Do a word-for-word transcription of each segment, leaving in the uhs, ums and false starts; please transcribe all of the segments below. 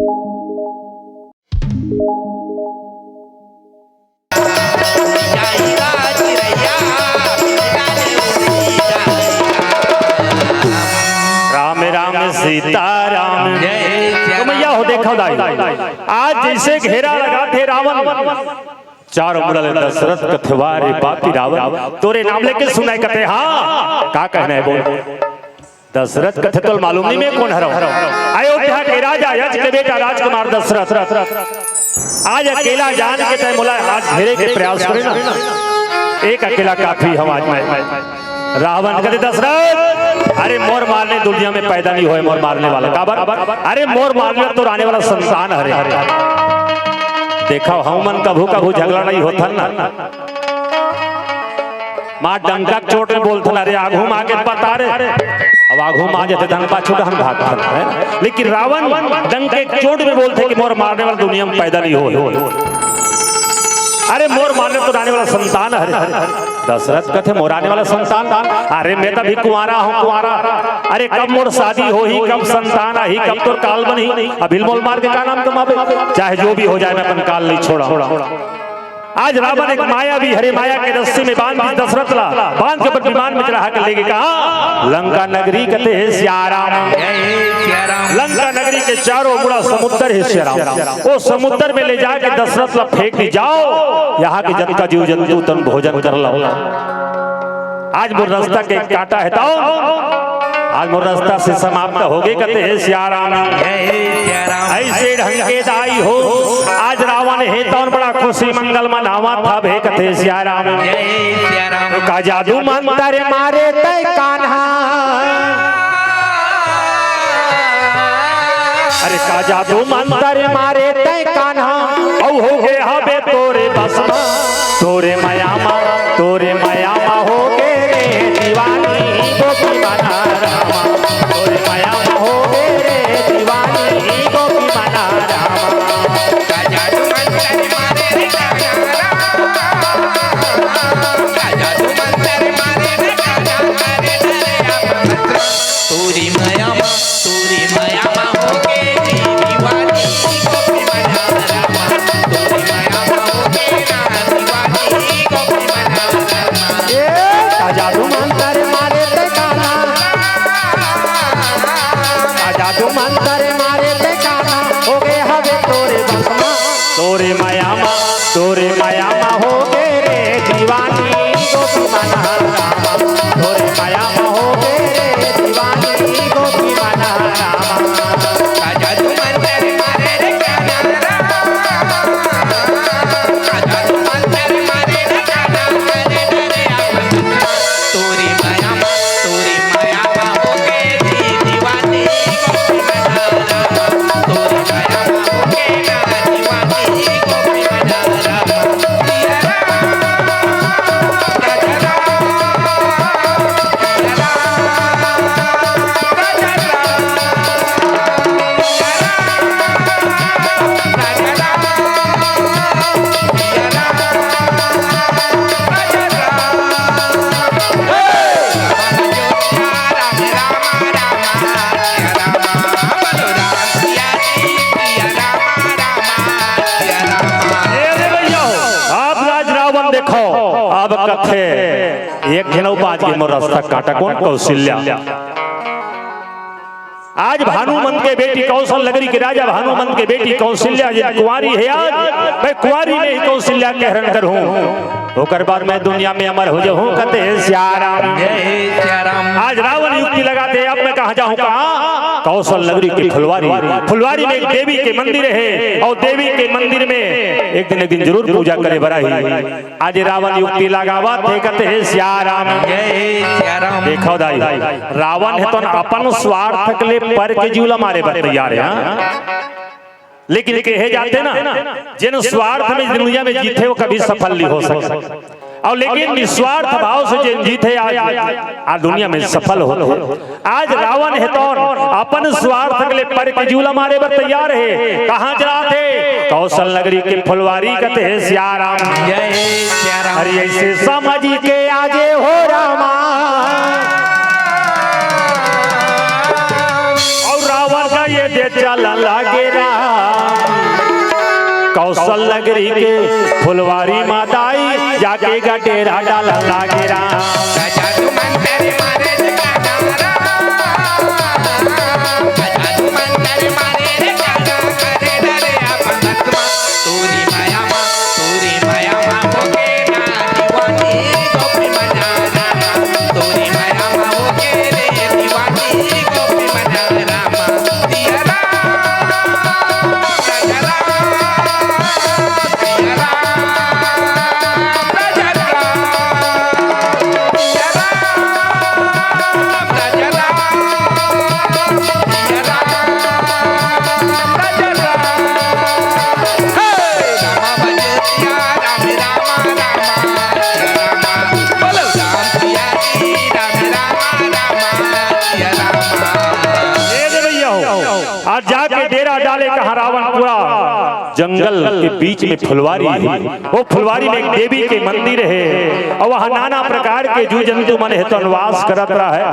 राम राम सीता राम। तो मैया हो, देखो दाई, आज जैसे घेरा लगाथे रावन, चारों मुड़ा ले दशरथ कथे, "वाह रे पापी रावन, तोरे नाम लेके सुनाय कथे।" हाँ, का कहना है बोल। दशरथ कथे, "तोल मालूम नहीं मैं कोन हरव? अयोध्या के राजा, यज के बेटा राजकुमार दशरथ। आज अकेला जान के तय मोला आज घेरे के प्रयास करे ना, एक अकेला काफी हवं आज मैं।" रावन कथे, "दशरथ, अरे मोर मारने दुनिया में पैदा नहीं होय, मोर मारने वाला काबर? अरे मोर मारने तो आने वाला संतान हरे।" देखो, हम मन कभू कभू झगड़ा नहीं होथन ना। माँ डंका के चोट में बोलथन, "अरे आघू में आके बता रे।" अब आघू में आ जाते धन पाछू डहन भागथन, है? लेकिन रावन डंके के चोट में बोलथे कि मोर मारने वाला दुनिया में पैदा नहीं होय। अरे मोर मारने तो आने वाला संतान हरे। दशरथ कथे, "मोर आने वाला संतान? अरे मैं तो अभी कुंवारा हूँ, कुंवारा। अरे कब मोर शादी होही, कब संतान आही, कब तोर काल बनही? अभी मोल मार के का नाम कमाबे? चाहे जो भी हो जाए, मैं अपन काल नहीं छोड़ा।" आज रावन एक माया भी हरे, माया के रस्सी में बांध के दशरथ ला बांध के अपन विमान में चढ़ा के लेके कहा, "लंका नगरी कथे हे सियाराम।" लंका नगरी के चारों मुड़ा समुद्र हे सियाराम, वो समुद्र में ले जाके दशरथ ला फेंक दी, "जाओ, यहाँ के जतका जीव जंतु तन भोजन कर लो।" आज मोर रास्ता के काटा हे तो आज मोर रास्ता से समाप्त होगे कथे हे सियाराम। ऐसे ढंग के दाई हो, आज रावन हे तौन बड़ा खुशी मंगल मनावत हवे कथे सियाराम। का जादू मंतर मारे तै कान्हा, अरे का जादू मंतर मारे तै कान्हा, औ होगे हबे तोरे बस मा, तोरे मया मा, तोरे मया मा होगे रे दीवानी गोपी मना रामा, तोरे मया मा होगे रे दीवानी गोपी मना रामा। तोरी मया मा, तोरी मया मा होगे जी दीवानी, गोपी मना रामा। तोरी मया मा होगे ना दीवानी, गोपी मना रामा। ए, का जादू मंतर मारे तै कान्हा, का जादू मंतर मारे तै कान्हा, होगे हवे तोरे बस मा। तोरे मया मा, तोरे मया मा होगे रे दीवानी गोपी मना रामा। तोरे मया मा होगे रे दीवानी गोपी मना रामा। का जादू मंतर मारे रे कान्हा रामा। का जादू मंतर मारे रे कान्हा रे रे रे। तोरे मया मा, तोरे मया मा होगे जी दीवानी। ए रे भैया हो, आप राज रावन देखो, अब कथे एक झन अउ बाच गे मोर रास्ता काटा, कोन? कौशल्या। आज भानुमंत के बेटी, कौशल नगरी के राजा भानुमंत के बेटी कौशल्या जे कुंवारी हे, आज मैं कुंवारी में ही कौशल्या के हरण करहूँ, ओकर बाद मैं दुनिया में अमर हो जाहूँ, कथे सियाराम। जय सियाराम। आज रावन युक्ति लगाथे, अब मैं कहाँ जाहूँ, कहाँ? कौशल नगरी के फुलवारी, फुलवारी में एक देवी के मंदिर हे, अउ देवी के मंदिर में एक दिन, एक दिन जरूर पूजा करे बर आही। आज रावन युक्ति लगावत हे, कथे सियाराम। जय सियाराम। देखो दाई, रावन हे तो अपन स्वार्थ के लिए पर के जीव ला मारे बर तैयार हे, हाँ? लेकिन कहे जाथे ना, जेन स्वार्थ में दुनिया में जीथे वो कभी सफल नहीं हो सकता। अउ लेकिन निस्वार्थ भाव से जेन जीथे आज, आज दुनिया में सफल होथे। आज रावन हे तौन अपन स्वार्थ के लिए पर के जीव ला मारे बर तैयार हे। कहाँ जाथे? कौशल नगरी के फुलवारी, कथे सियाराम। जय सियाराम। अरे ऐसे समझ के आजे हो रामा, अउ रावन का ये दे चल लागे राम। कौशल नगरी के फुलवारी माँ दाई, जाके गा डेरा डाला लागे राम। जादू मंतर मारे रे काला राम। जादू मंतर मारे रे काला, करे डरे अपन आत्मा। तोरी माया माँ, तोरी माया माँ, मोके ना दीवानी गोपी मना रामा। तोरी माया माँ, मोके रे दीवानी गोपी मना रामा। दिया राम। ये दे भैया हो, आज जाके डेरा डाले कहाँ रावण पूरा जंगल के बीच में फुलवारी है। वो फुलवारी में एक देवी के मंदिर है और वहाँ नाना प्रकार के जीव जंतु मन है तो निवास करत रहा है,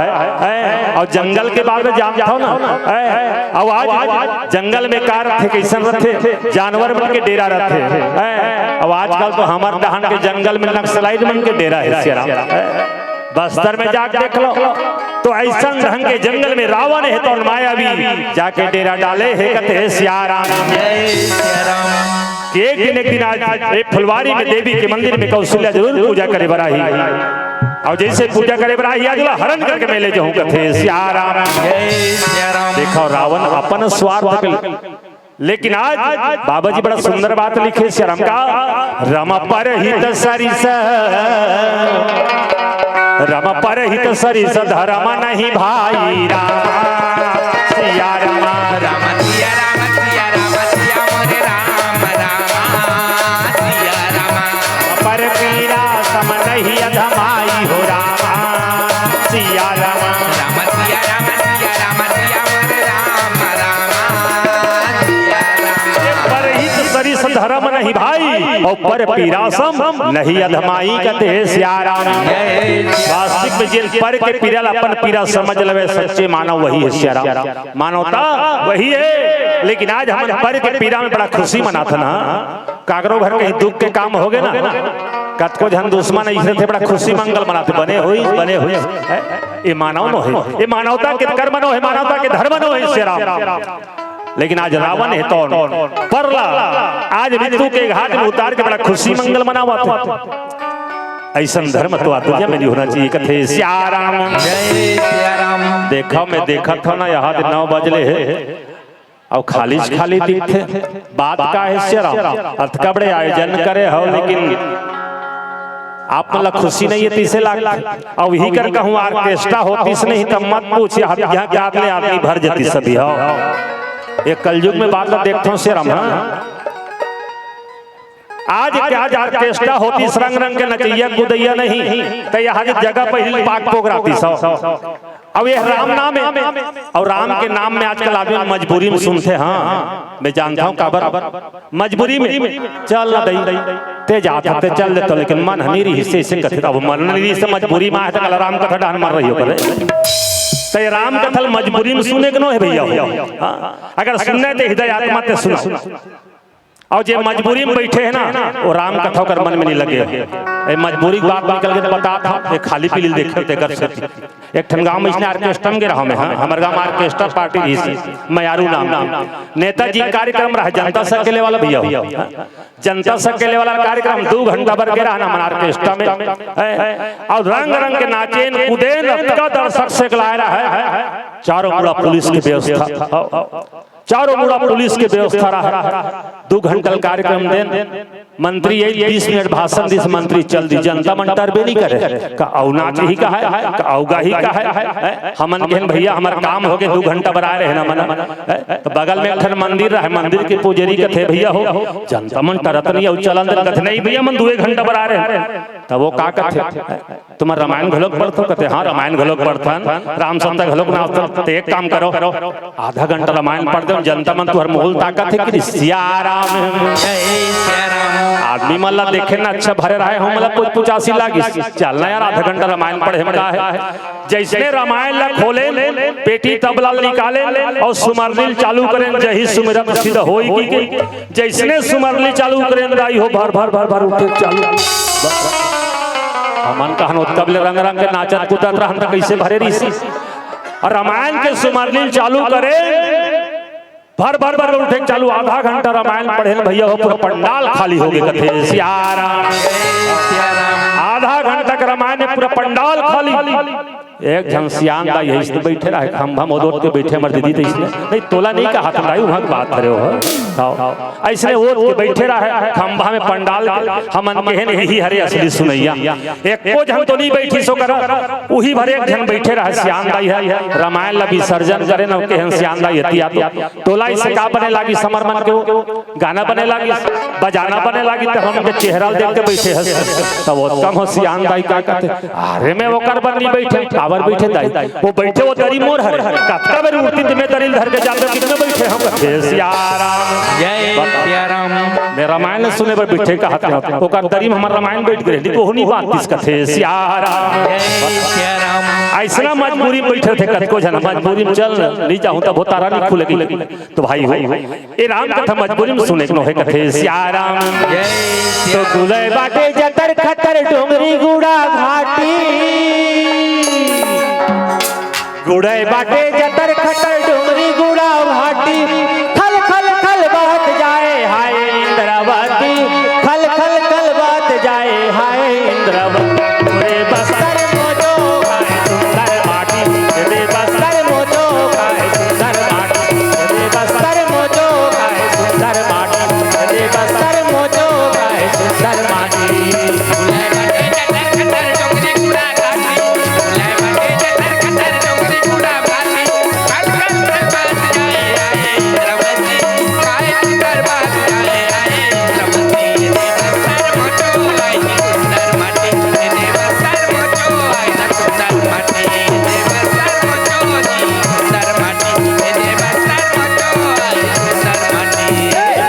है। और जंगल के बारे में जानता हो ना, है। और आज जंगल में का रथे, कैसन रथे, जानवर मन के डेरा रथे, है। और आजकल तो हमार डहान के जंगल में नक्सलाइट मन के डेरा है सियाराम, है। बस्तर में जाके देख लो, तो ऐसन ढंग के जंगल में रावण है तो मायावी जाके डेरा डाले है, कथे सियाराम। जय सियाराम। कि एक दिन, एक दिन आज ये फुलवारी में देवी के मंदिर में कौशल्या जरूर पूजा करे बर आही। और जैसे पूजा करे बर आही, आज ला हरण करके मैं ले जाऊं, कथे सियाराम। जय सियाराम। देखो, रावण अपन स्वार्थ के, लेकिन आज बाबा जी बड़ा सुंदर बात लिखे सियाराम का, रम परहित सरिस, रम परहित सरिस धरम नहीं भाई राम। सियाराम। राम सिया राम सिया राम सिया मोरे राम राम सिया राम। पर पीरा सम नहीं अधमाई हो राम। सियाराम। राम सिया राम सिया राम सिया मोरे राम राम सिया राम। परहित सरिस धरम नहीं भाई, और पर पीरा सम नहीं अधमाई, कथे सियाराम। वास्तविक में जिन पर के पीरा ला अपन पीरा समझ लेवे, सच्चे मानव वही है सियाराम। मानवता वही है। लेकिन आज हम पर के पीरा में बड़ा खुशी मनाथन ना, काकरो घर कहीं दुख के काम होगे ना, कतको झन दुश्मन ऐसे थे, बड़ा खुशी मंगल मनाथे, बने होई, बने होई। हैं? ये मानव नो है, ये मानवता के कर्म नो है, मानवता के धर्म नो है सियाराम। लेकिन आज रावण है तो परला, आज मृत्यु के घाट में उतार के बड़ा खुशी मंगल मनावत है। ऐसन धर्म तो आ दुनिया में नहीं होना चाहिए, कथे सियाराम। जय सियाराम। देखा, मैं देखा था ना, यहाँ नौ बजले है और खाली खाली दिखथे। बात का है सियाराम? अर्थ का बड़े आयोजन करे हो, लेकिन आप मन ला खुशी नहीं है, तीसे लाख। अब ही कर कहूँ, ऑर्केस्ट्रा होतीस नहीं, तब मत पूछ, यहाँ, यहाँ के आदमी, आदमी भर जती सभी हो। ये कलयुग में बात ला देखथो सियाराम, हाँ? आज क्या, आज ऑर्केस्ट्रा होतीस, रंग रंग के नचैया कुदैया नहीं, तो यहाँ के जगह पहली पाक पोगरातीस हो। अब ये राम नाम है, और राम के नाम में आजकल आदमी मजबूरी में सुनथे। हाँ, मैं जानता हूँ काबर। मजबूरी में चल ना दई, ते जात हते चल देतो, लेकिन मन हनी रही से, से कथित। अब मन नहीं रही से, मजबूरी में आए तो कल राम कथा डहान मर रही हो करे। तो ये राम कथा मजबूरी में सुने के नो है भैया हो। हाँ, अगर सुनना है तो हृदय आत्मा ते सुना। और जे मजबूरी में बैठे है ना, वो राम कथा ओकर मन में नहीं लगे। ए, मजबूरी की बात निकल के तो बता था, ये खाली पीली देखे थे घर से। एक ठन गांव में इसने ऑर्केस्ट्रा में गे रहा मैं, हाँ, हमारे गांव में ऑर्केस्ट्रा पार्टी रही थी, मयारू नाम। नेताजी कार्यक्रम रहा, जनता से अकेले वाला भैया हो। जनता से अकेले वाला कार्यक्रम दो घंटा भर के रहा ना हमारा ऑर्केस्ट्रा में, हैं? और रंग रंग के नाचेन कूदेन, अतका दर्शक से लाए रहा है। चारों मुड़ा पुलिस की व्यवस्था, चारों मुड़ा पुलिस के व्यवस्था रहा। दू घंटा ल कार्यक्रम देन, मंत्री आई, बीस मिनट भाषण दिस, मंत्री चल दी, जनता मन टरबे नहीं करे। का अउ नाच ही का है, का अउ गाही का है, हैं? हमन कहन भैया हमार काम हो गए, दू घंटा बर आए रहे ना मन, हैं? तो बगल में एक ठन मंदिर रहे, मंदिर के पुजारी कथे भैया हो, जनता मन टरत नहीं, अउ चलन दे, कथे नहीं भैया मन दुए घंटा बर आए रहे। तब वो का कथे? तुम्हार रामायण घलोक पढ़थो? कथे, हाँ, रामायण घलोक पढ़थन, राम सत्ता घलोक नाचथन। तो एक काम करो, आधा घंटा रामायण पढ़ दो, जनता मन तुहर मोल ताकत है कि सिया राम। जय सिया राम। आदमी मन ला देखे न अच्छा भरे रहे, हमन ला पुचपुचासी लागिस। चल ना यार, आधा घंटा रामायण पढ़े म का हे। जइसने रामायण ला खोलेन, पेटी तबला ल निकालेन अउ सुमरनी ल चालू करेन, जही सुमिरन सिद्ध होई कहिके। जइसने सुमरनी चालू करेन दाई हो, भर भर भर भर उठे चालू। हमन कहन, "ओ तब ले रंग रंग के नाचत कूदत रहन त कइसे भरे रहिस?" अउ रामायण के सुमरनी ल चालू करेन, भर भर भर उठे चालू। आधा घंटा रामायण पढ़ेन भइया हो, पूरा पंडाल खाली होगे कथे सियाराम। आधा घंटा के रामायण में पूरा पंडाल खाली। एक झन सियान दाई अइसने बइठे रहे, खंभा म ओदोत के बइठे, हमर दीदी त अइसने, नहीं तोला नहीं कहत दाई, उहाँ के बात हरे हो। अइसने ओद के बइठे रहे, खंभा में पंडाल के, हमन कहेन इही हरे असली सुनइया। एको झन तो नहीं बइठिस ओ करा, उही भर एक झन बइठे रहे सियान दाई ह। रामायण ला विसर्जन करेन अउ कहेन सियान दाई एती आ तो। तोला अइसे का बने लागिस हमर मन के ओ? गाना बने लागिस, बजाना बने लागिस, त हमन के चेहरा ल देख के बइठे हस। तब ओ कम हो सियान दाई का कथे, "अरे मैं ओकर बर नहीं बइठे, काबर बइठे दाई? ओ बइठे ओ दरी मोर हरे, कतका बेर उठतिस त मैं दरी ल धर के जातेंव, कितना बइठे हँव?" कथे सियाराम। जय सियाराम। मैं रामायण सुने बर बइठे कहत हँव, ओकर दरी म हमर रामायण बइठ गे रहे, लेकिन ओहू नहीं बात कथे सियाराम। जय सियाराम। अइसना मजबूरी म बइठे थे कतको झन, मजबूरी म चल नहीं जाहूँ त भोतारा नहीं खुले कहिके। तो भाई हो, ए राम कथा मजबूरी म सुने के नोहे कथे सियाराम। जय तो गुलय बाटे जतर खतर डोंगरी गुड़ा घाटी। गुड़े बाटे जतर खतर डोंगरी गुड़ा घाटी, खल खल खल बहत जाए हाय इंद्रावती, खल खल खल बहत जाए हाय इंद्रावती। रे बस्तर मोजो काय सुंदर माटी, रे बस्तर मोजो काय सुंदर माटी, रे बस्तर मोजो काय सुंदर माटी, रे बस्तर मोजो काय सुंदर माटी।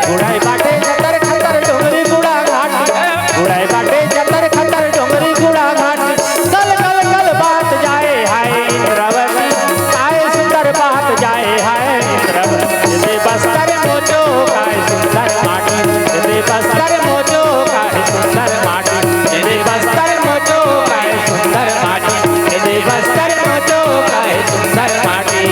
गुड़ाई बाटे जतर खतर डोंगरी गुड़ा घाट, गुड़ाई बाटे जतर खतर डोंगरी गुड़ा घाट। कल कल कल बात जाए हाय इंद्रावती, काय सुंदर बात जाए हाय इंद्रावती। दे बस्तर मोजो काय सुंदर माटी, दे बस्तर मोजो काय सुंदर माटी, दे बस्तर मोजो काय सुंदर माटी, दे बस्तर मोजो काय सुंदर माटी।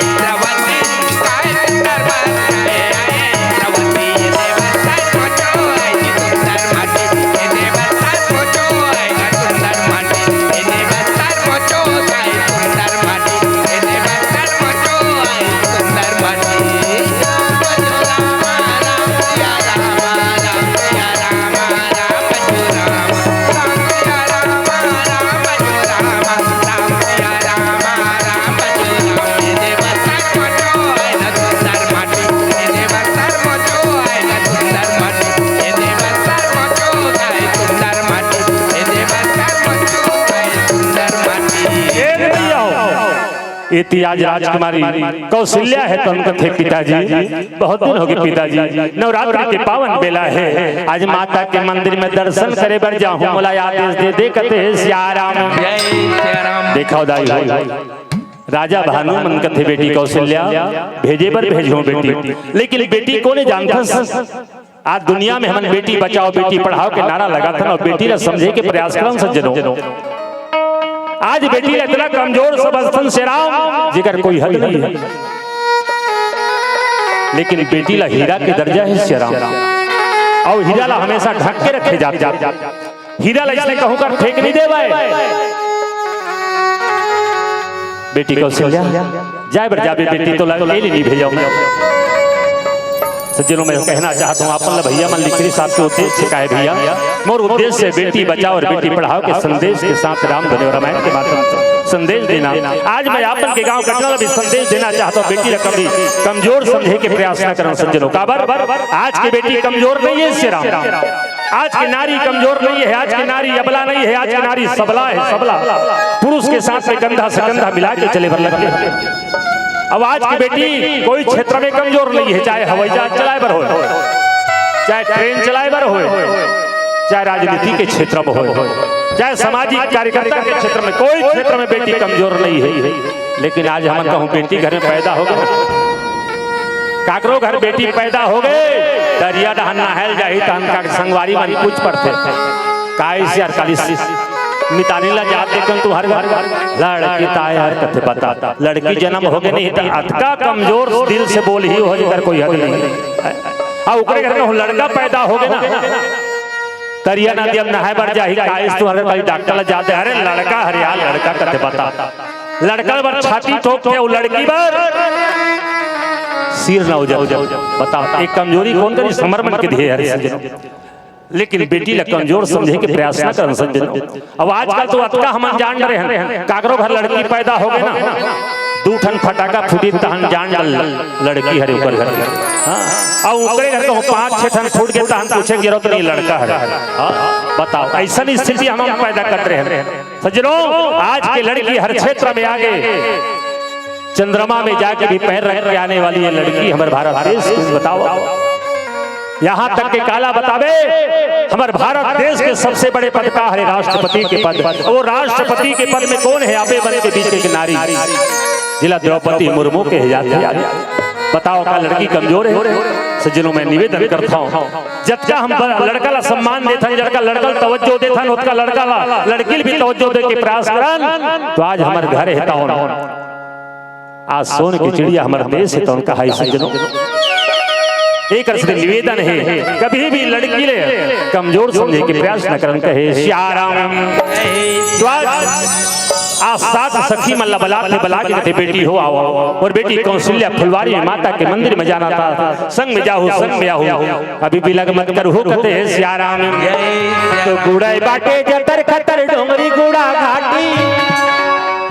राम ए दे भैया हो। एती आज राजकुमारी कौशल्या हे, त उनकर थे पिताजी बहुत दिन होगे पिताजी, नवरात्रि के पावन बेला हे, आज माता के मंदिर में दर्शन करे बर जाहूँ, मोला आदेश दे दे कथे हे सियाराम। जय सियाराम। देखव दाई हो, राजा भानु मन कथे बेटी कौशल्या भेजे बर भेजहूँ बेटी, लेकिन बेटी कोने जानथस? आज दुनिया में हमन बेटी बचाओ बेटी पढ़ाओ के नारा लगाथन अउ बेटी ला समझे के प्रयास करन सज्जनों। आज बेटी ला इतना कमजोर समझथन सियाराम, जेकर कोई हद नहीं हे। लेकिन बेटी ला हीरा के दर्जा हे सियाराम, अउ हीरा ला हमेशा ढक के रखे जाथे। हीरा ला अइसने कहूँ कर फेंक नहीं देवय। बेटी कौशल्या, जाए बर जाबे बेटी, तोला अकेले नहीं भेजव मैं। सज्जनों, मैं कहना चाहत हूँ, आपन ला भैया मन लिखरी साहब के उद्देश्य का हे भैया, मोर उद्देश्य हे बेटी बचाओ और बेटी पढ़ाओ के संदेश के साथ रामधुनी और रामायण के माध्यम से संदेश देना। आज मैं आपन के गांव कटरा ला भी संदेश देना चाहत हूँ, बेटी ला कभी कमजोर समझे के प्रयास न करन सज्जनों। काबर आज के बेटी कमजोर नहीं हे सियाराम। आज की नारी कमजोर नहीं है, आज की नारी अबला नहीं है, आज की नारी सबला है, सबला। पुरुष के साथ में कंधा से कंधा मिला के चले बर लग गए। अब आज की बेटी कोई क्षेत्र में कमजोर नहीं है, चाहे हवाई जहाज चलाए बर हो, चाहे ट्रेन चलाए बर हो, चाहे राजनीति के क्षेत्र में हो, चाहे सामाजिक कार्यकर्ता के क्षेत्र में, कोई क्षेत्र में बेटी कमजोर नहीं है। लेकिन आज हमन कहूँ बेटी घर में पैदा हो गए, काकरो घर बेटी पैदा हो गए, तरिया डहन नहायल जाही, तहन का संगवारी मन पूछ पड़थे, "काय से यार, काली मितानी ला जात देखन तुंहर घर?" लड़की ताय यार कथे बता, लड़की जन्म हो गए नहीं त अतका कमजोर दिल से बोलही हो जेकर कोई हद नहीं। अउ ओकरे घर में लड़का पैदा हो गए ना, तरिया नदी अब नहाए बर जाही, "काय से तुंहर घर?" "काली डॉक्टर ला जात हे।" "अरे लड़का हरे यार, लड़का कथे बता।" लड़का बर छाती ठोक के, अउ लड़की बर सिर नवाजथे। बताओ, एक कमजोरी कोन करी? हमर मन के दिहे हरे सज्जनों। लेकिन बेटी ला कमजोर समझे के प्रयास न करन सज्जनों। अब आजकल तो अतका हमन जान डरे हन, काकरो घर लड़की पैदा हो गए ना, दू ठन फटाका फूटी तहन जान डर लड़की हरे ओकर घर के। हाँ, अउ ओकरे घर तो पाँच छह ठन फूट के तहन पूछे के जरूरत नहीं, लड़का हरे। हाँ, बताओ, ऐसन स्थिति हम पैदा कर रहे हैं। सज्जनों, आज के लड़की हर क्षेत्र में आगे, चंद्रमा में जाके भी पैर रख के आने वाली है लड़की हमारे भारत देश की। बताओ, यहाँ तक के काला बतावे, हमारे भारत देश के सबसे बड़े पद का है राष्ट्रपति के पद। वो राष्ट्रपति के पद में कौन है? आपे मन के बीच एक नारी, जिला द्रौपदी मुर्मू के है याद है। बताओ, का लड़की कमजोर है? सज्जनों, मैं निवेदन करता हूँ, जतका हम ब-, लड़का ला सम्मान देथन, जतका लड़का ला तवज्जो देथन, ओतका लड़का ला, लड़की ला भी तवज्जो दे के प्रयास करन, तो आज हमर घर हे तौन, आज सोन के चिड़िया हमर देश हे तौन कहाई सज्जनों। एक से निवेदन है, कभी भी लड़की ले कमजोर समझे के प्रयास न करन कहे सियाराम। तो आज आज सात सखी मन ला बलात हे, बला के कथे, "बेटी हो, आओ, आओ।" और बेटी कौशल्या फुलवारी में माता के मंदिर में जाना था, "संग में जाहू, संग में आहू।" अभी बिलग मत करहू, कथे हे सियाराम। तो गुड़ई बाटे जतर खतर डोंगरी गुड़ा घाटी,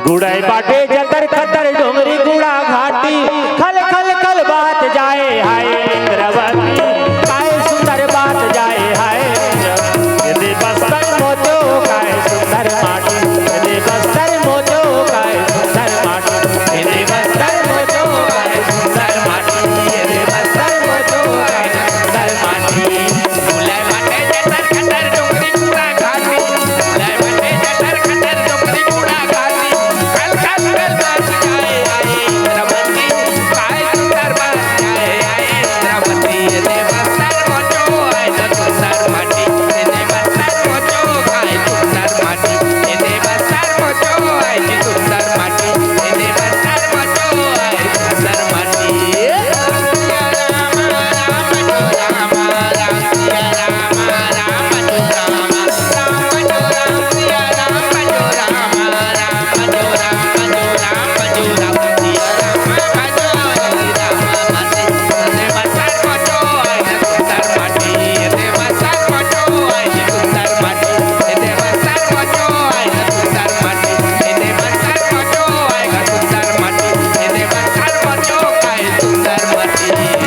गुड़ई बाटे जतर खतर डोंगरी गुड़ा घाटी, खल खल खल बात जाए हाय इंद्रवती, काय सुंदर बात जाए हाय। यदि बस्तर मोचो काय सुंदर माटी, यदि बस्तर मोचो काय सुंदर माटी, यदि बस्तर मोचो काय सुंदर माटी, यदि बस्तर मोचो काय सुंदर माटी।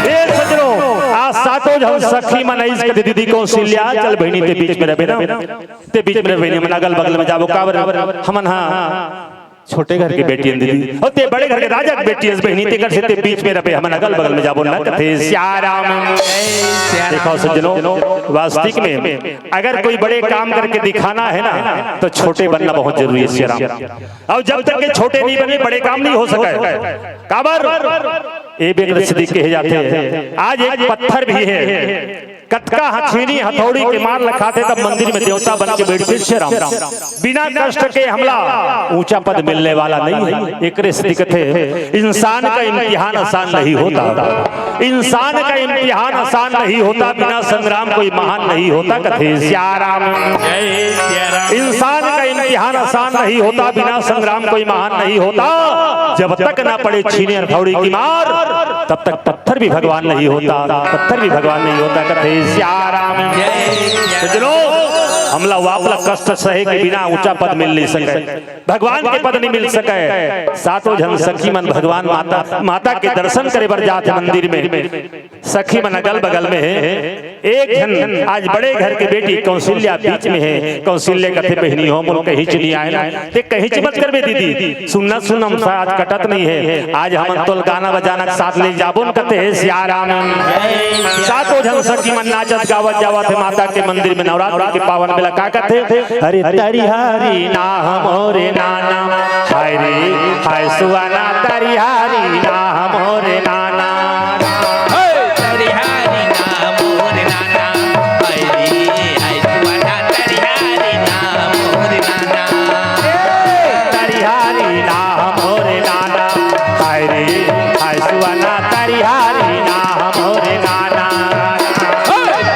ए सजनो, आज सातों झन सखी मन आइस कथे, "दीदी कौशल्या, चल बहिनी ते बीच में रहबे ना, ते बीच में रहबे बहिनी, हमन अगल बगल में जाबो, काबर हमन हा छोटे घर के बेटी हन दीदी, अउ ते बड़े घर के राजा के बेटी हस बहिनी, तेकर से ते बीच में रहबे, हमन अगल बगल में जाबो ना," कथे सियाराम। देखो सज्जनो, वास्तविक में अगर कोई बड़े काम करके दिखाना है ना, तो छोटे बनना बहुत जरूरी है सियाराम। अउ जब तक के छोटे नहीं बने, बड़े काम नहीं हो सके। काबर? ए बेकरे सिद्दीक कहे जाथे, आज एक पत्थर भी है, कतका हथीनी हथौड़ी के मार ल खाथे, तब मंदिर में देवता बन के बैठथे सियाराम। बिना कष्ट के हमला ऊंचा पद मिलने वाला नहीं है। एकरे से कथे, इंसान का इम्तिहान आसान नहीं होता, इंसान का इम्तिहान आसान नहीं होता, बिना संग्राम कोई महान नहीं होता, कथे सियाराम। इंसान का इम्तिहान आसान नहीं होता, बिना संग्राम कोई महान नहीं होता। जब तक ना पड़े छीने हथौड़ी की मार, तब तक पत्थर भी भगवान नहीं होता, पत्थर भी भगवान नहीं होता, कथे सियाराम। सज्जनों, हमला वाप ला कष्ट सहे के बिना ऊंचा पद मिल नहीं सके, भगवान के पद नहीं मिल सके। सातों झन सखी मन भगवान माता, माता के दर्शन करे बर जात हे मंदिर में। सखी मन अगल बगल में हे, एक झन आज बड़े घर के बेटी कौशल्या बीच में हे। कौशल्या कथे, "बहिनी हो, मोर कहीं चुनी आए ना।" ते कहीं च मत करबे दीदी, सुनना सुनम साथ कटत नहीं है। आज हमन तोल गाना बजाना के साथ ले जाबो न कथे हे सियाराम। सातों झन सखी मन नाचत गावत जावत हे माता के मंदिर में नवरात्रि के पावन बेला का कथे, "अरे तरिहारी ना हमोरे नाना, हाय रे हाय सुआना तरिहारी ना हमोरे नाना।" तरिहारी ना मोर नाना, हाय रे, हाय सुआना तरिहारी ना मोर नाना। तरिहारी ना मोर नाना, हाय रे, हाय सुआना तरिहारी ना मोर नाना।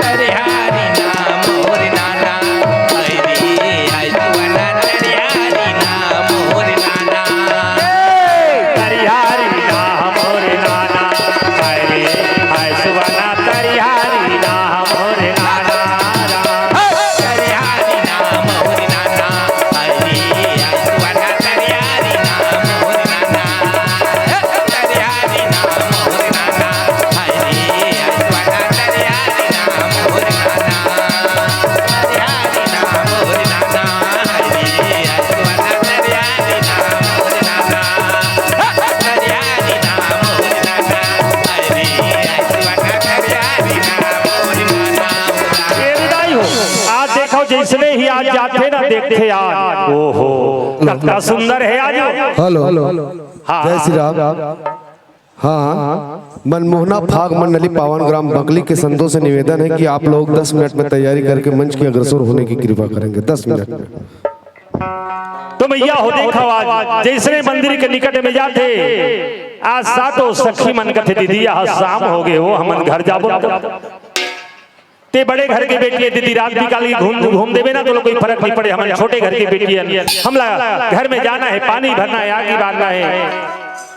तरिहारी ना मोर नाना, हाय रे, हाय सुआना तरिहारी ना मोर नाना। तरिहारी ना मोर नाना, हाय रे, हाय सुआना तरिहारी ना मोर नाना। तरिहारी ना मोर नाना, हाय रे, हाय सुआना तरिहारी ना मोर नाना। तरिहारी ना मोर नाना, हाय रे, हाय सुआना तरिहारी ना मोर नाना। ए दाई हो, आज देखो जैसने ही आज जाथे ना देखथे आज, ओहो, कतना सुंदर हे आज। Hello, hello. हाँ। जय श्री राम। हाँ, मनमोहना फाग मंडली पावन ग्राम बंकली के संतों से निवेदन है कि आप लोग दस मिनट में तैयारी करके मंच की अग्रसर होने की कृपा करेंगे। दस मिनट में। तो मैया हो देखो आज जैसने मंदिर के निकट में जाथे, आज सातों सखी मन कथे, "दीदी, यहाँ शाम हो गए हो, हमन घर जाबो।" ते बड़े घर के बेटी हे दीदी, रात बिकाल के घूम, घूम देबे ना तो कोई फरक नहीं पड़े। हमन छोटे घर के बेटी हन, हमला घर में जाना हे, पानी भरना हे, आगी बारना हे,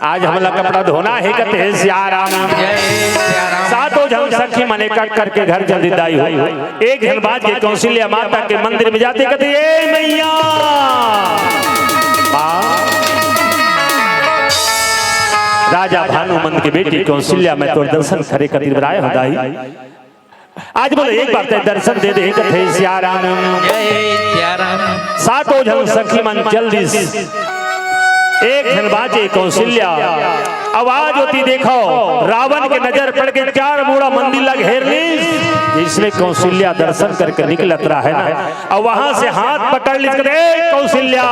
आज हमला कपड़ा धोना हे, कथे हे सियाराम। सातों झन सखी मन एक एक करके घर जल्दी दाई हो। एक झन बाज के कौशल्या माता के मंदिर में जाथे, कथे, "ए मैया।" माँ, राजा भानुमंत के बेटी कौशल्या, मैं तोर दर्शन करे खातिर बर आए हो दाई। आज बोले एक बार ते दर्शन दे दे, कथे सियाराम। जय सियाराम। सातों झन सखी मन चल दिस। एक झन बाजे कौशल्या। आवाज होती देखो, रावण के नजर पड़ के चार मुड़ा मंदिर ला घेर लिस। इसने कौशल्या दर्शन करके निकलत रहा है ना, और वहां से हाथ पकड़ लिस, कथे, "ए कौशल्या,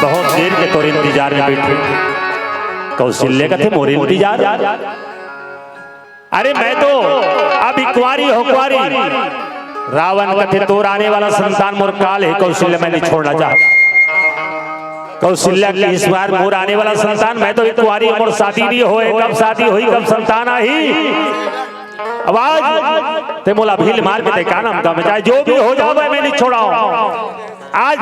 बहुत देर के तोर इंतजार में बैठे।" कौशल्या कथे, "मोर इंतजार?" अरे मैं तो अभी कुंवारी हो, कुंवारी। रावण कथे, "तोर आने वाला संतान मोर काल हे कौशल्या, मैं नहीं छोड़ना चाहता।" कौशल्या के इस बार मोर आने वाला संतान, मैं तो अभी कुंवारी हो, मोर शादी नहीं होए, कब शादी होई, कब संतान आही? आवाज ते मोला भील मार के ते का नाम का, मैं चाहे जो भी हो जावे, मैं नहीं छोड़ाऊं। आज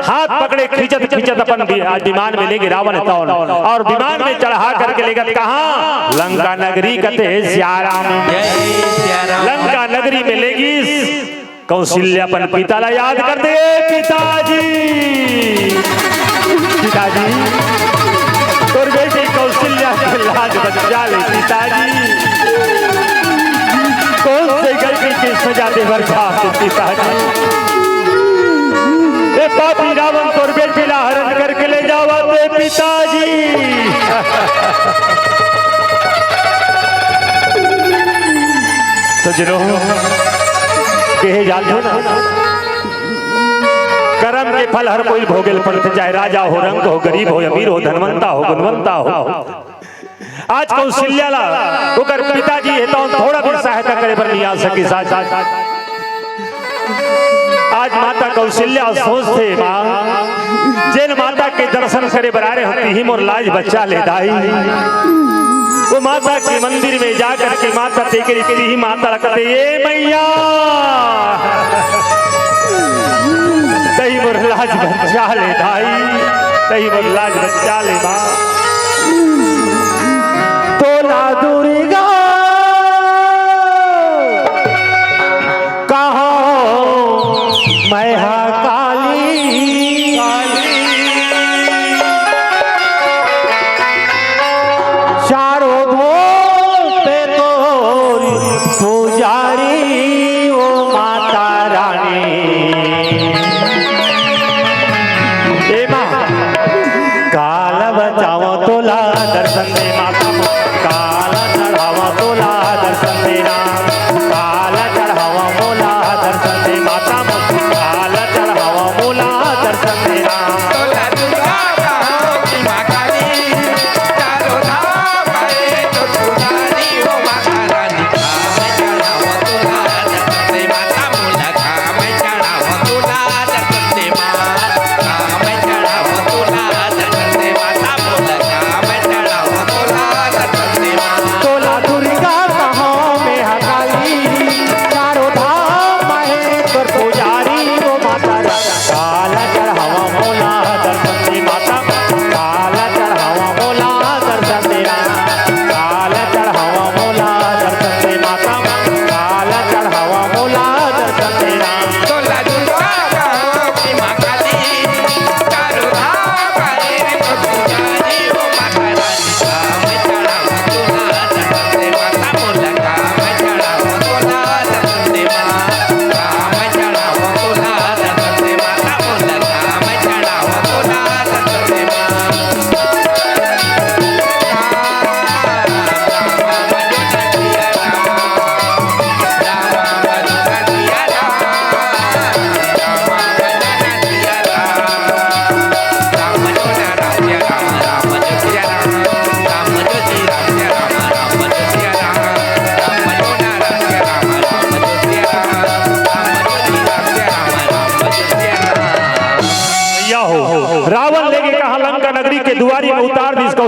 हाथ पकड़े खींचत खींचत अपन वि-, आज विमान में लेगे रावण तौल, और विमान में चढ़ा करके लेगत कहाँ? लंका नगरी कथे सियाराम। जय सियाराम। लंका नगरी में लेगी कौशल्या अपन पिता ला याद कर दे, "पिताजी, पिताजी, तोर बेटी कौशल्या के लाज बचा ले पिताजी।" कौन से गलती के सजा देबर चाहत हे पिताजी? ए पापी रावण तोर बेटी ला हरण करके ले जावत हे पिताजी। तो जनो कहे जाथे ना, करम के फल हर कोई भोगेल पड़थे, चाहे राजा हो, रंक हो, गरीब हो, अमीर हो, धनवंता हो, गुणवंता हो। आज कौशल्या ला ओकर पिताजी हे तौन थोड़ा भी सहायता करे बर नहीं आ सके। साथ, साथ आज माता कौशल्या सोचथे, माँ, जेन माता के दर्शन करे बर आ रहे हो, तिही मोर लाज बचा ले दाई। वो माता के मंदिर में जा करके माता तेकरी तिही माता लगते, "ए मैया, तही मोर लाज बचा ले दाई, तही मोर लाज बचा ले माँ।" तोला दुर्गा कहो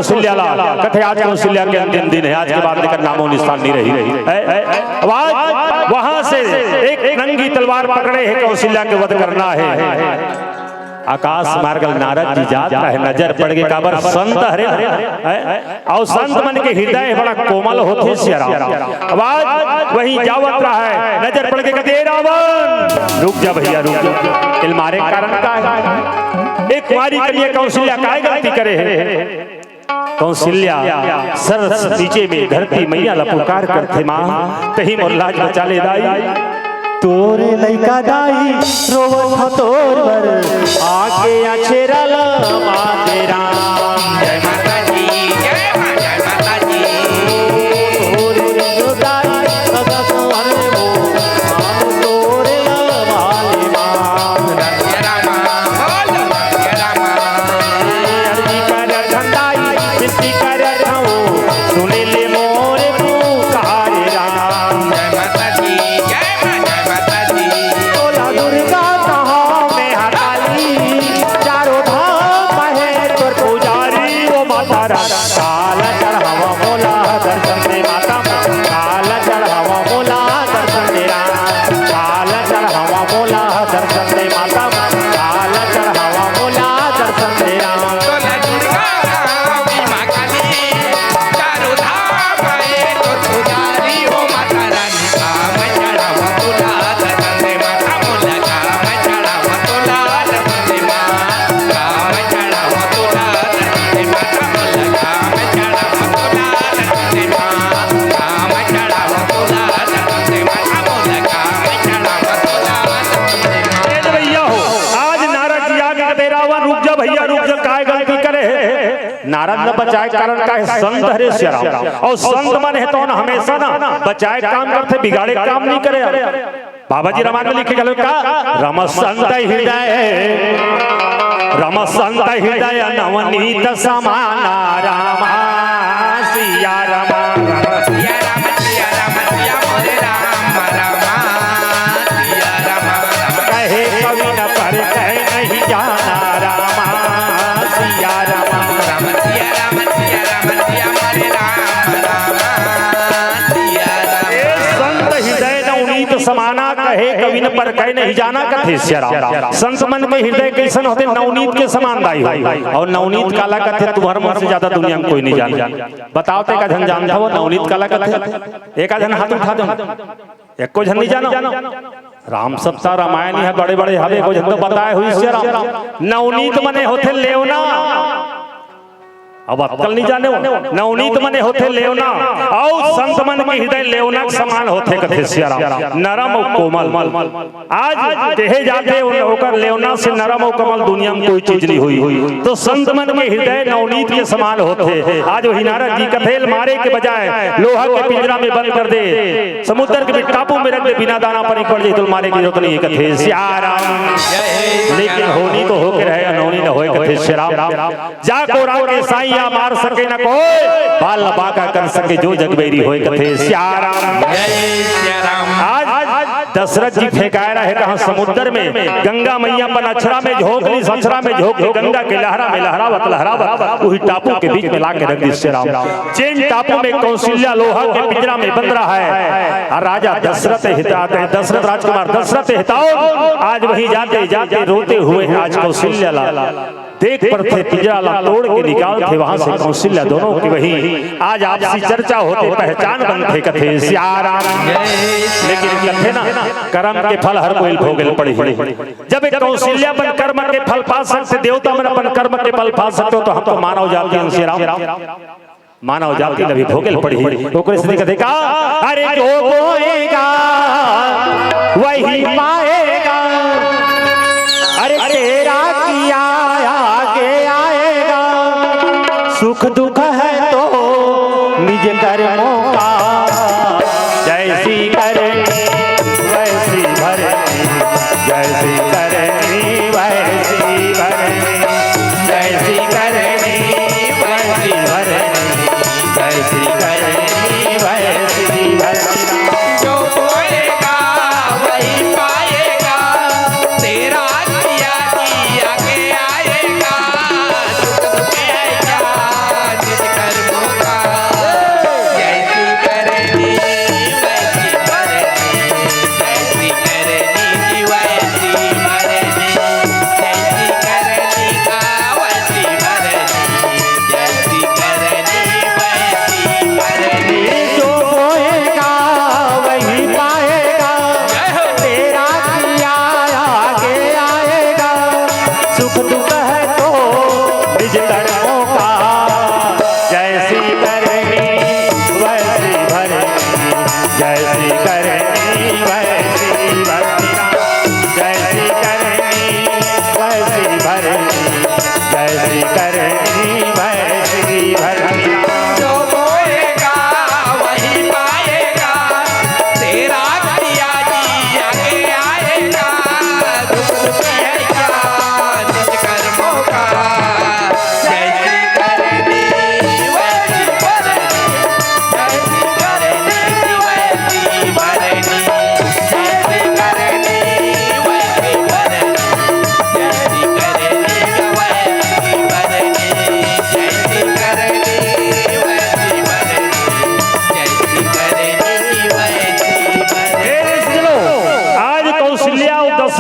कौशल्या ला, कथे आज कौशल्या के अंतिम दिन हे, आज के बाद लेकर नामो निशान नहीं रही। ए, ए, अब आज वहां से एक नंगी तलवार पकड़े हे, कौशल्या के वध करना हे। आकाश मार्ग नारद जी जात रहे, नजर पड़ गे, काबर संत हरे, ए, अउ संत मन के हृदय बड़ा कोमल होथे सियाराम। अब आज वहीं जावत रहा हे, नजर पड़ गे, कथे रावण, रुक जा भैया, रुक जा। एला मारे के कारण का हे? एक कुंवारी कन्या कौशल्या काय गलती करे हे? कौशल्या सर नीचे में धरती मैया ला पुकार करथे, माँ, तहीं मोर लाज बचा ले दाई। तोरे लइका दाई रोवत ह तोर बर, आके अछेरा ला माते राम। जय माता दी, जय माँ, जय माता दी। तोरे लइका दाई अगर तोरे वो, हम तोरे ला माले माँ। जय रामा, बोलो जय रामा। अरजी कर धंधाई, बिनती करत हंव, सुन ले मोर पुकार राम। जय माता दी, जय माँ, जय माता दी। बोला दुर्गा कहाँ में हकाली, चारों धाम हे तोर पुजारी, ओ माता राम। काला चढ़ावा मोला दर्शन दे माता, काला चढ़ावा मोला दर्शन दे राम, काला चढ़ावा मोला दर्शन दे माता, काला चढ़ावा मोला दर्शन दे राम। बोला दुर्गा राम, महाकाली, चारों धाम हे तोर पुजारी, ओ माता रानी, काम चढ़ावा तोला, दर्शन दे माता मोला, काम चढ़ावा तोला, दर्शन दे माँ, काम चढ़ावा तोला, दर्शन दे माता मोला, काम चढ़ावा तोला, दर्शन दे माँ, काम चढ़ावा तोला, दर्शन दे माता मोला, काम चढ़ावा तोला, दर्शन दे माँ। ए भैया हो, आज नारद जी आगे कथे रावण, रुक जा भैया, रुक जा, काय गलती करे हे? नारद ला बचाए के कारण का हे? संत हरे सियाराम। अउ संत मन हे तो हमेशा ना बचाए के काम करथे, बिगाड़े के काम नहीं करे। बाबा जी रामायण में लिखे घलो का, रम संत हृदय, रम संत हृदय नवनीत समाना रामा सिया रामा। सिया राम, सिया राम, सिया मोरे राम, रामा, सिया राम, राम। कहे कवि न परखै नहीं जाना रामा सिया रामा। राम सिया राम, सिया राम, सिया मोरे राम, रामा, सिया राम। ए संत हृदय नवनीत समाना, कहे कवि न परखै नहीं जाना, कथे सिया राम। संत मन के हृदय कइसन होथे? नवनीत के समान दाई हो। अउ नवनीत काला कथे, तुंहर मन से ज्यादा दुनिया में कोई नहीं जाने। बताओ तो, एक झन जानत हव नवनीत काला कथे? एक झन हाथ उठा दो। एको झन नहीं जानो। राम सप्ताह रामायण हे, बड़े बड़े हवे, एको झन तो बताए होही सिया राम। नवनीत मने होथे लेवना। अब अतका ल नहीं जाने हो। नवनीत मने होथे लेवना, अउ संत मन के हृदय लेवना के समान होथे कथे सिया राम, नरम अउ कोमल। आज कहे जाथे उन, ओकर लेवना से नरम अउ कोमल दुनिया में कोई चीज नहीं होही। तो संत मन के हृदय नवनीत के समान होथे। आज वही नारद जी कथे ल मारे के बजाय लोहा के पिंजरा में बंद कर दे, समुद्र के टापू में रख दे, बिना दाना पानी पड़ जाए तो मारे की जरूरत नहीं हे कथे सिया राम। लेकिन होनी तो होके रहे, अनहोनी न होए कथे सिया राम। जा कोरा के साई या मार सके न कोई, बाल बांका कर सके जो जग बैरी होए कथे सिया राम। जय सिया राम। आज दशरथ जी फेंकाए रहे कहाँ? समुद्र में। गंगा मैया अपन अछरा में झोंक ली, अछरा में झोंक के गंगा के लहरा में लहरावत लहरावत वही टापू के बीच में ला के रख दी सिया राम। जेन टापू में कौशल्या लोहा के पिंजरा में बंद रहा हे, अउ राजा दशरथ हिता-, दशरथ राजकुमार दशरथ हिताव आज वहीं जाते जाते रोते हुए आज कौशल्या ला देख परथे, पिंजरा ला तोड़ के निकालथे, वहां से कौशल्या दोनों की वही आज आपसी चर्चा होथे, पहचान बनथे कथे सिया राम। लेकिन कथे ना, करम के फल हर कोई ल भोगे ल पड़ही। जब एक कौशल्या अपन कर्म के फल पा सकथे, देवता मन अपन कर्म के फल पा सकथे, तो हम तो मानव जाति हन सिया राम। मानव जाति ल भी भोगे ल पड़ही। ओकरे सेती कथे का, अरे जो बोएगा वही पाएगा, अरे तेरा किया आगे आएगा, सुख दुख है तो निज कर्मों का, जैसी करनी वैसी भरनी, जैसी करनी वैसी भरनी, जैसी करनी वैसी भरनी, जैसी करनी वैसी भरनी। जो बोएगा वही पाएगा, तेरा किया किया के आएगा, सुख दुख है क्या, जिस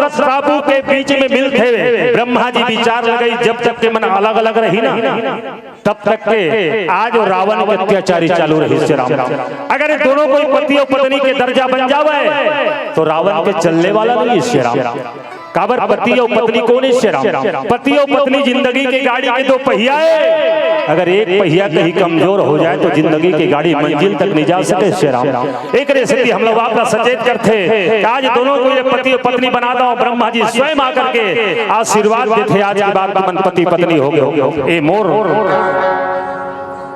दस बाबू के बीच में मिलथे। ब्रह्मा जी विचार लगाइस, जब तक के मन अलग-अलग रही ना, तब तक के आज रावण के अत्याचारी चालू रहिस हे राम। अगर ये दोनों कोई पति अउ पत्नी के दर्जा बन जावय, तो रावण के चलने वाला नइ हे राम। काबर पति अउ पत्नी कोन हे राम? पति अउ पत्नी जिंदगी के गाड़ी के दो पहिया हे। अगर एक पहिया कहीं कमजोर हो जाए, तो जिंदगी के गाड़ी मंजिल तक नइ जा सके हे राम। एकरे सेती हमला वापस सचेत करथे कि आज दोनों कोई पति अउ पत्नी बना दव। ब्रह्मा जी स्वयं आकर के आशीर्वाद देथे, आज के बाद तुमन पति पत्नी हो गे हो। ए मोर,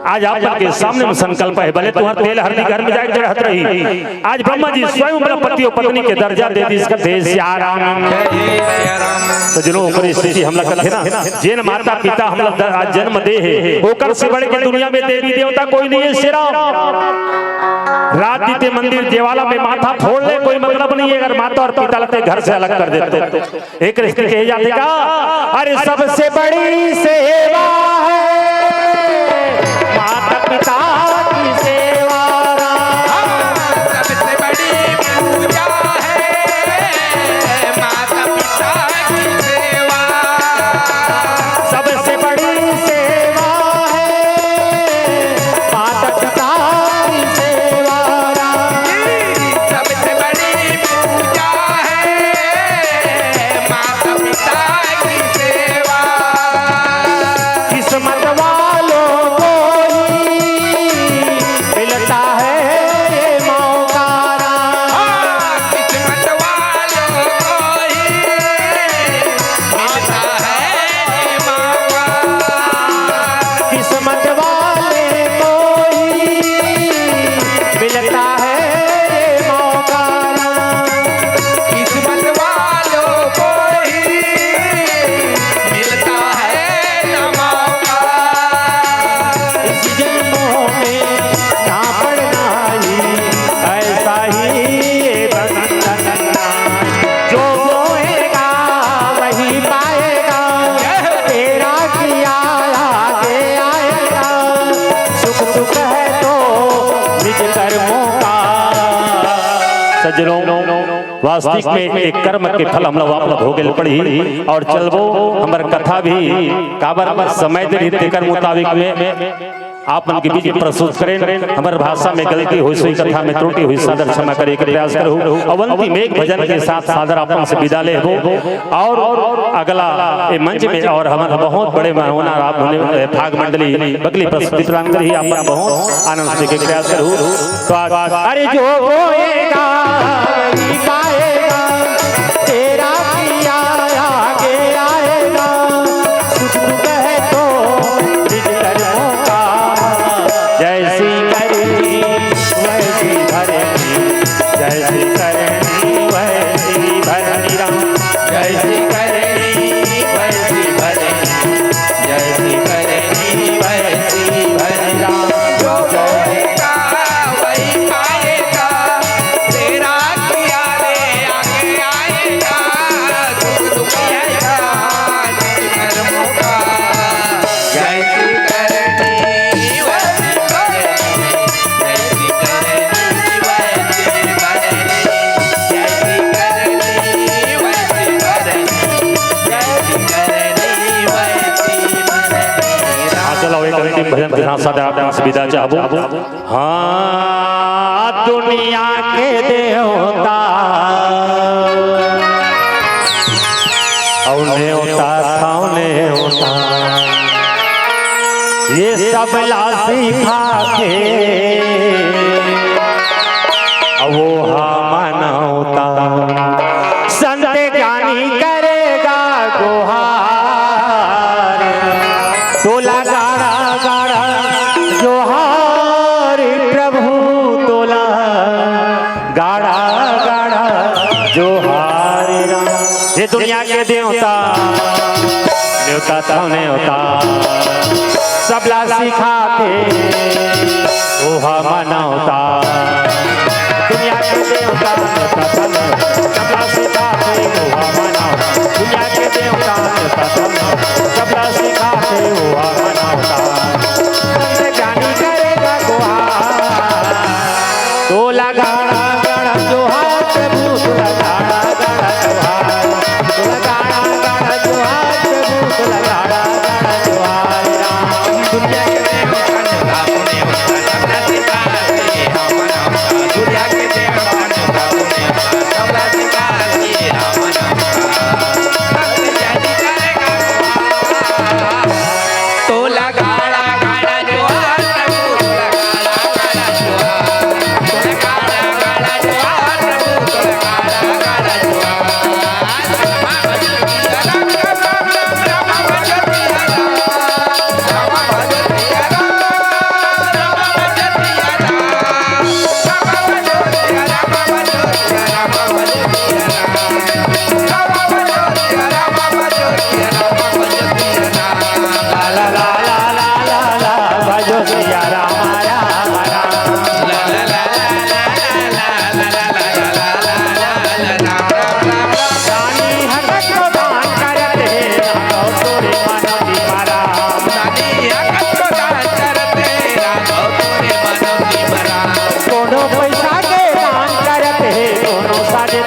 आज आप मन के सामने में संकल्प हे, भले तुंहर तेल हरदी घर में जाके चढ़त रही, आज ब्रह्मा जी स्वयं हमला पति अउ पत्नी के दर्जा दे दिस, कथे सिया राम। तो जनो ओकर स्थिति हमला कथे ना, जेन माता पिता हमला द-, आज जन्म दे हे, ओकर से बढ़ के दुनिया में देवी देवता कोई नइ हे, सिया राम। रात दिन ते मंदिर देवाला में माथा फोड़ ले, कोई मतलब नइ हे, अगर माता अउ पिता ला ते घर से अलग कर देते। एकरे सेती कहे जाथे का, अरे सबसे बड़ी सेवा हे माता पिता की सेवा। सबसे बड़ी पूजा हे माता पिता की सेवा। सबसे बड़ी सेवा हे माता पिता की सेवा। सबसे बड़ी पूजा हे माता पिता की सेवा। किस्मत वालों को ही मिलता है ये मौका। हाँ, किस्मत वालों को ही मिलता है ये मौका। किस्मत वाले को ही मिलता है ये मौका। किस्मत वालों को ही मिलता है ना मौका। इस जन्मों में ना पड़ना ही, ऐसा ही ये बंधन। जो बोएगा वही पाएगा, तेरा किया आगे आएगा। सुख दुख है तो निज कर्मों का। सज्जनों, वास्तविक में एक कर्म के फल हमला वापस भोगे ल पड़ही। अउ चलबो हमर कथा भी, काबर समय दे रही तेकर मुताबिक में आप मन के बीच में प्रस्तुत करेन। हमर भाषा में गलती होइस, कथा में त्रुटि होइस, सादर क्षमा करे के प्रयास करहू। अउ अंतिम एक भजन के साथ सादर आप मन से विदा लेबो। अउ अगला ए मंच में अउ हमर बहुत बड़े मेहमान आप होने, भाग मंडली बगली प्रस्तुति प्रदान करही, आप मन बहुत आनंद से देखे के प्रयास करहू। तो आज अरे जो बोएगा वही पाएगा, तेरा किया आगे आएगा। सुख दुख है तो निज कर्मों का, जैसी करनी वैसी भरनी, जैसी करनी वैसी भरनी राम। जैसी करनी वैसी भरनी, जैसी करनी वैसी भरनी राम। जो बोएगा वही पाएगा, तेरा किया रे आगे आएगा। सुख दुख है कर्मों का, जैसी करनी वैसी भरनी, जैसी करनी वैसी भरनी, जैसी करनी वैसी भरनी, जैसी करनी वैसी भरनी। हाँ, चलो, एक अंतिम भजन के साथ साथ आप मन से विदा चाहबो। हाँ, दुनिया के देवता, अउ नेवता था नेवता, ये सब ला सिखा के, अउ वो हा मानवता। संत ज्ञानी करेगा गुहार, तोला गाड़ा गाड़ा जोहार प्रभु, तोला गाड़ा गाड़ा जोहार राम। ये दुनिया के देवता, देवता था नेवता, सबला सिखाथे ओहा मानवता। दुनिया के देवता, देवता था नेवता, सबला सिखाथे ओहा मानवता। दुनिया के देवता, देवता था नेवता, सबला सिखाथे ओहा मानवता। संत ज्ञानी करेगा गुहार, तोला गाड़ा गाड़ा जोहार प्रभु, तोला गाड़ा गाड़ा जोहार।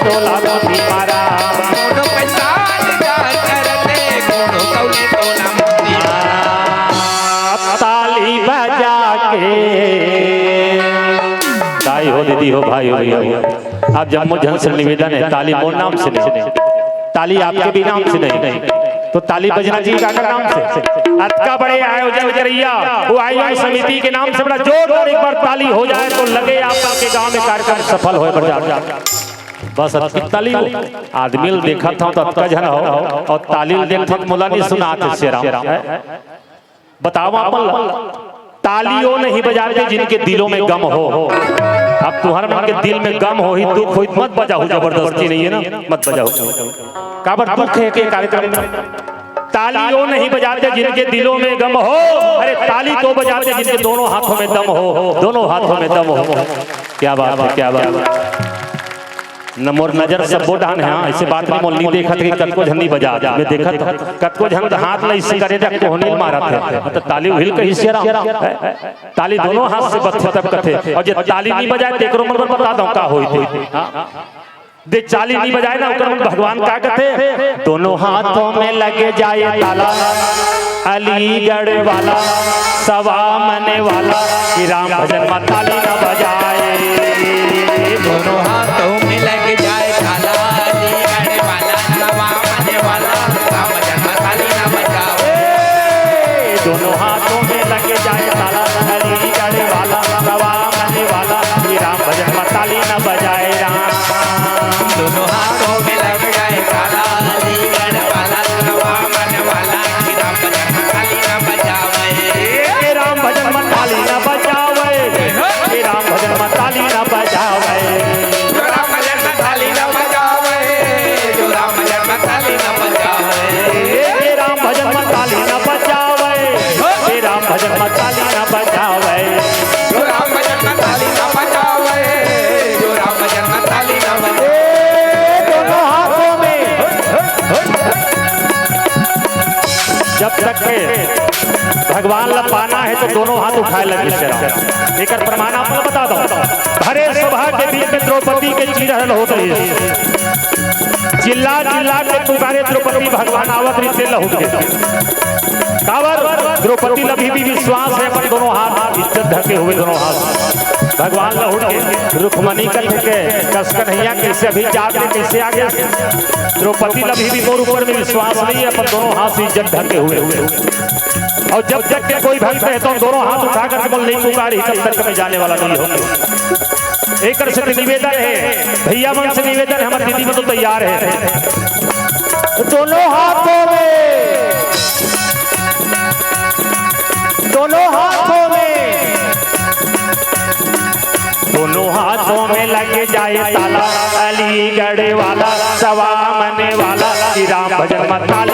तोला मोती मारा। कोनो पैसा निकाल करते, कोनो तौले तोला मोती मारा। ताली बजा के। दाई हो, दीदी हो, भाई हो, भैया हो, आप जम्मो झन से निवेदन हे, ताली मोर नाम से नहीं, ताली आपके भी नाम से नहीं, तो ताली बजना चाहिए काकर नाम से? अतका बड़े आयोजन करइया वो आयोजन समिति के नाम से बड़ा जोरदार एक बार ताली हो जाए तो लगे आप सबके गांव में कार्यक्रम सफल होय बर जात। बस अतकी ताली हो। आदमी ल देखत हंव त अतका झन हो, अउ ताली ल देखत हंव त मोला नइ सुनात हे शेर राम। बताओ आप मन ला। ताली वो नहीं बजाते जिनके दिलों में गम हो। अब तुंहर मन के दिल में गम होही, दुख होही, मत बजाहू, जबरदस्ती नहीं है ना, मत बजाहू। काबर दुख हे के कार्यक्रम में? ताली वो नहीं बजाते जिनके दिलों में गम हो, अरे ताली तो बजाते जिनके दोनों हाथों में दम हो, दोनों हाथों में दम हो। क्या बात है, क्या बात है। न मोर नजर सब्बो डहन हे, हाँ, अइसे बात नहीं, मोला नइ देखत हे कि कतको झन नइ बजात हे, मैं देखत हंव, कतको झन हाथ ला अइसे करे जा, कोहनी ल मारत हे, त ताली उही ल कही शेर राम, ताली दोनों हाथ से बजथे तब कथे, अउ जे ताली नइ बजाय तेकरो मन बर बता दंव का होही ते, हाँ? जे ताली नइ बजाय ना ओकर मन भगवान का कथे, दोनों हाथों में लग जाए ताला, अलीगढ़ वाला, सवा मने वाला, कि राम भजन म ताली न बजाए। दोनों हाथों में लग जाए ताला, अलीगढ़ वाला, सवा मने वाला, राम भजन म ताली न बजाए। दोनों हाथों में लग जाए ताला, अलीगढ़ वाला, सवा मने वाला, कि राम भजन म ताली न बजाए राम। दोनों हाथों में लग जाए ताला, अलीगढ़ वाला, सवा मने वाला, कि राम भजन म ताली न बजावे। ए राम भजन म ताली न बजावे। ए राम भजन म ताली न बजावे। जो राम भजन म ताली न बजावे। जो राम भजन म ताली न बजावे। ए राम भजन म ताली न बजावे। ए राम भजन म ताली न बजावे। जो राम भजन म ताली न बजावे। जो राम भजन म ताली न बजावे। ए दोनों हाथों में। जब तक के भगवान ला पाना हे तो दोनों हाथ उठाए लगिस शेर राम। एकर प्रमाण आप ला बता दंव। भरे सभा के बीच में द्रौपदी के चीरहरण होत रहिस। चिल्ला चिल्ला के पुकारे द्रौपदी, भगवान आवत रहिस, लहुट गे। काबर? द्रौपदी ला अभी भी विश्वास हे, अपन दोनों हाथ इज्जत ढके हुए, दोनों हाथ। भगवान लहुट गे। रुक्मणी कथे के, कस कन्हैया कइसे अभी जात ले कइसे आ गे? द्रौपदी ला अभी भी मोर ऊपर में विश्वास नइ हे, अपन दोनों हाथ से इज्जत ढके हुए। अउ जब तक के कोई भक्त हे तो दोनों हाथ उठा करके बोल, नइ पुकारी, तब तक मैं जाने वाला नइ हंव। एकर से निवेदन हे, भइया मन से निवेदन हे, हमर दीदी मन तो तैयार हे। दोनों हाथों में, दोनों हाथों में, दोनों हाथों में लग जाए ताला, अलीगढ़ वाला, सवा मने वाला, कि राम भजन म ताली